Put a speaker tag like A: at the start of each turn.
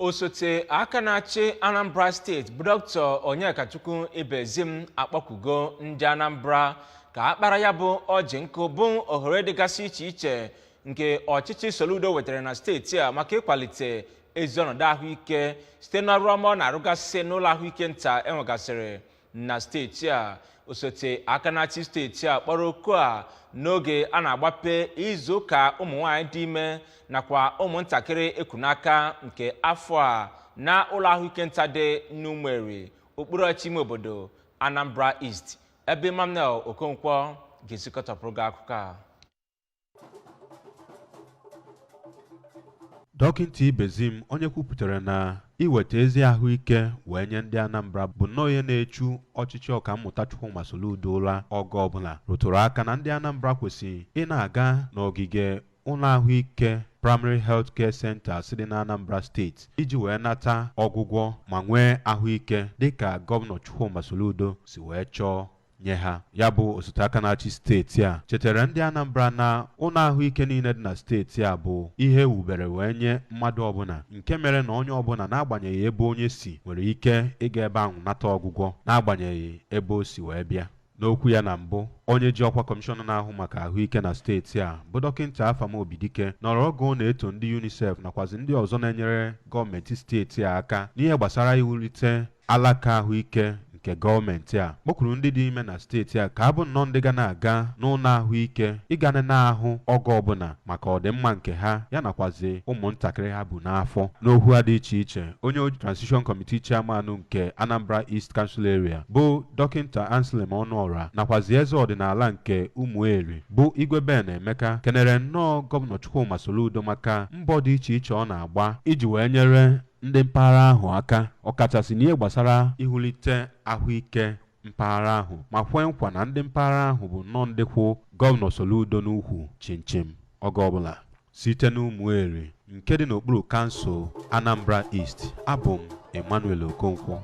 A: Osote aka na-achị Anambra Steeti bụ Dr. Onyekachukwu Ibezim akpọkugo ndị Anambra ka a kpara ya bụ ọjị nkụ bụ ohere dịgasị iche iche nke ọchịchị Soludo wetara na steeti a maka ịkwalite ezi ọnọdụ ahụike site n'ọrụ ọma ọ na-arụgasị n'ụlọ ahụike nta enwegasịrị na steeti a. Osote aka na-achị steeti a kpọrọ oku a n'oge a na-agbape izu ụka ụmụ nwaanyị dị ime nakwa ụmụntakịrị eku n'aka nke afọ a na ụlọ ahụike nta dị n'Ụmụeri, okpuru ọchịchị ime obodo Anambra East, ebe Emmanuel Okonkwo ga-esikọtọpụrụ gị akụkọ a.
B: Dọkịta Ibezim, onye kwupụtara na iweta ezi ahụike wee nye ndị Anambra bụ nnọọ ihe na-echu ọchịchị Ọkammụta Chukwuma Soludo ụra oge ọbụla, rụtụrụ aka na ndị Anambra kwesịrị ị na-aga n'ogige ụlọ ahụike Primary Health Care Centers dị n'Anambra Steeti iji wee nata ọgwụgwọ ma nwee ahụike dịka Gọvanọ Chukwuma Soludo si wee chọọ nye ha. Ya bụ osote aka na-achị steeti a chetara ndị Anambra na ụlọ ahụike niile dị na steeti a bụ ihe ewubere wee nye mmadụ ọbụla, nke mere na onye ọbụla n'agbanyeghị ebe onye si nwere ike ịga ebe ahụ nata ọgwụgwọ n'agbanyeghị ebe o si wee bịa. N'okwu ya na mbụ, onye ji ọkwa kọmishọna na-ahụ maka ahụike na steeti a bụ Dọkịta Afam Obidike nọrọ oge ọ na-eto ndị UNICEF nakwazi ndị ọzọ na-enyere gọọmenti steeti a aka n'ihe gbasara iwulite alaka ahụike nke gọọmenti a, kpọkwuru ndị dị ime na steeti a ka abụ nnọọ ndị ga na-aga n'ụlọ ahụike ịga na-ahụ oge ọbụla maka ọdịmma nke ha ya nakwazi ụmụntakịrị ha bụ n'afọ. N'okwu ha dị iche iche, onye Transition Committee Chairman nke Anambra East Council Area bụ Dọkịta Anselm Ọnụọra nakwazi eze ọdịnala nke Ụmụeri bụ Igwe Ben Emeka kenere nnọọ Gọvanọ Chukwuma Soludo maka mbọ dị iche iche ọ na-agba iji wee nyere ndị mpaghara ahụ aka, ọkachasị n'ihe gbasara iwulite ahụike mpaghara ahụ, ma kwee nkwa na ndị mpaghara ahụ bụ nnọọ ndị kwụ Gọvanọ Soludo n'ukwu chimchim oge ọbụla. Site n'Ụmụeri nke dị n'okpuru kansụl Anambra East, abụ m Emmanuel Okonkwo.